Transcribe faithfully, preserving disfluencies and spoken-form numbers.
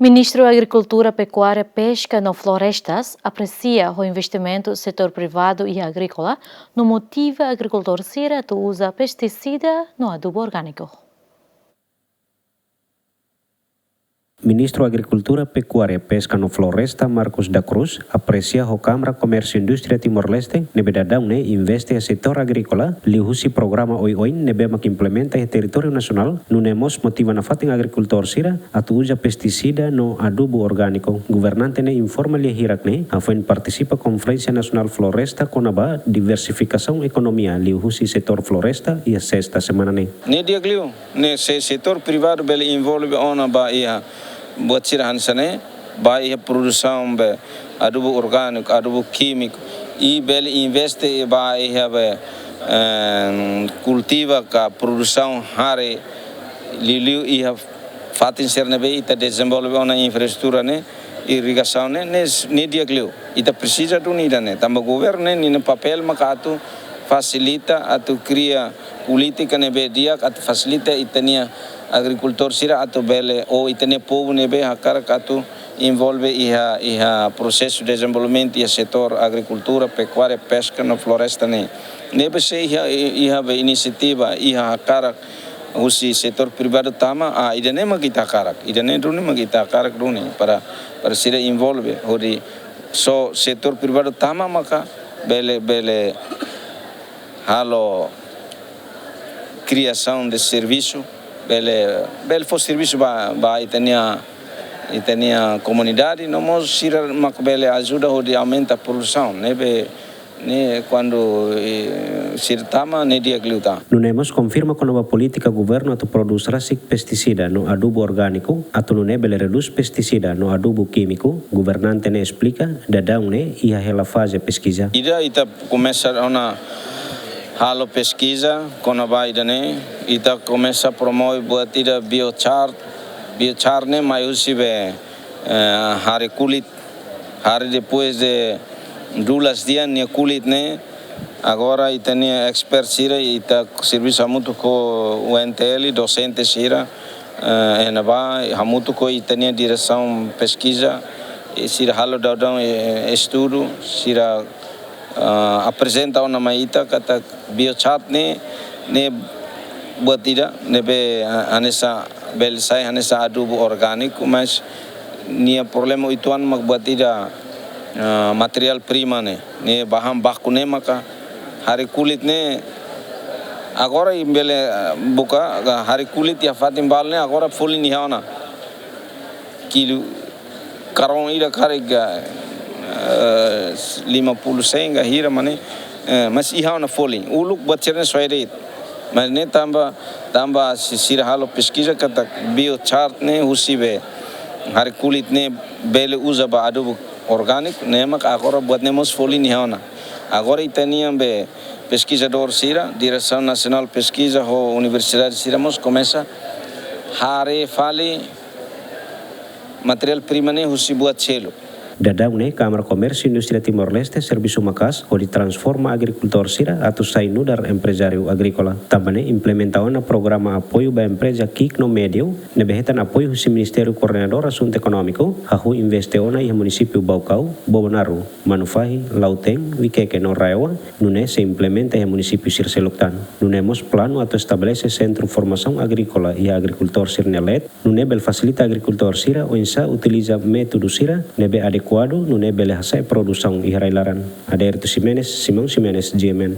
Ministru Agrikultura, Pekuária, Peska no Florestas apresia ho investimentu setór privadu iha agríkola no motiva agrikultór sira atu uza pestisida no adubu orgániku. Ministru Agrikultura, Pekuária, Peska no Floresta, Marcos da Cruz, apresia ho Kámara Komérsiu Indústria Timor-Leste ne'ebé daudaun ne'e investe iha setór agríkola liuhusi programa oioin ne'ebé mak implementa iha territóriu nasionál, nune'e mós motiva nafatin agrikultór sira atu uza pestisida no adubu orgániku. Governante ne'e informa lia hirak ne'e hafoin partisipa Konferénsia Nasionál Floresta kona-ba diversifikasaun ekonomia liuhusi setór floresta iha sesta semana ne'e. Ne'e di'ak liu, ne'e se setór privadu bele envolve ona ba iha buat sira hanesan ne'e, ba iha produsaun be adubu orgániku, adubu kímiku, i bele investe ba iha be, em, kultiva ka produsaun hare liuliu iha fatin sira ne'ebé ita dezenvolve ona infraestrutura ne'e, irrigasaun ne'e, ne'e, ne'e di'ak liu. Ita presiza duni ida-ne'e, tanba governu ne'e, ninia papél maka atu fasilita, atu kria polítika ne'ebé di'ak atu fasilita ita-nia agrikultór sira atu bele, ou ita-nia povu ne'ebé hakarak atu envolve iha, iha prosesu dezenvolvimentu iha setór agrikultura, pekuária, peska no floresta ne'e. Ne'ebé se iha, iha be inisiativa, iha hakarak husi setór privadu tama, ah, ida-ne'e mak ita hakarak, ida-ne'e duni mak ita hakarak duni para, para sira envolve, hodi só setór privadu tama maka bele, bele halo kriasaun de servisu, bele, bele fó servisu ba, ba ita-nia, ita-nia komunidade, no mós sira mak bele ajuda hodi aumenta produsaun, ne'ebé, ne'e kuandu, eh, sira tama, ne'e di'ak liután. Nune'e mós konfirma kona-ba polítika governu atu prodús rasik pestisida no adubu orgániku, atu nune'e bele redús pestisida no adubu kímiku, governante ne'e esplika, daudaun ne'e iha hela faze peskiza. Ida ita komesa ona halo peskiza kona-ba ida-ne'e, ita komesa promove buat ida biochar, biochar ne'e mai husi be, eh, hare kulit, hare depois de dulas di'ak nia kulit ne'e, agora ita-nia expert sira, ita servisu hamutuk ho U N T L, dosente sira, eh, iha ne'ebá, hamutuk ho ita-nia diresaun peskiza, i sira halo daudaun, eh, estudu, sira, ah, aprezenta ona mai ita katak biochar ne'e, ne'e buat ida ne'ebé, ah, hanesan, bele sai hanesan adubu orgániku, mas nia problema uitoan mak buat ida, ah, materiál prima ne'e, ne'e bahan baku ne'e maka hare kulit ne'e, agora imi bele, ah, buka, ah, hare kulit iha fatin balu ne'e agora folin iha ona. Kilu karón ida karik, eh, lima puluh sen ka hira mak ne'e, eh, mas iha ona folin. Uluk buat sira-ne'e soe de'it. Mas ne'e tanba, tanba si-, sira halo peskiza katak biochar ne'e husi be hare kulit ne'e bele uza ba adubu orgániku, ne'e mak agora buat ne'e mós folin iha ona. Agora ita-nian be peskizadór sira, Diresaun Nasionál Peskiza ho universidade sira mós komesa haree fali materiál prima ne'e husi buat seluk. Daudaun ne'e Kámara Komérsiu Indústria Timor-Leste servisu maka'as hodi transforma agrikultór sira atu sai nu'udar emprezáriu agríkola. Tanba ne'e implementa ona programa apoiu ba empreza ki'ik no médiu ne'ebé hetan apoiu husi Ministériu Koordenadór Asuntu Ekonómiku, hahú investe ona iha munisípiu Baucau, Bobonaro, Manufahi, Lautém, Viqueque no RAEOA, nune'e sei implementa iha munisípiu sira seluk tan. Nune'e mós planu atu estabelese sentru formasaun agríkola iha agrikultór sira-nia leet, nune'e bele fasilita agrikultór sira oinsá utiliza métodu sira ne'ebé adekuadu, nune'e bele hasa'e produsaun iha rai-laran. Adérito Ximenes, Simão Ximenes, G M N.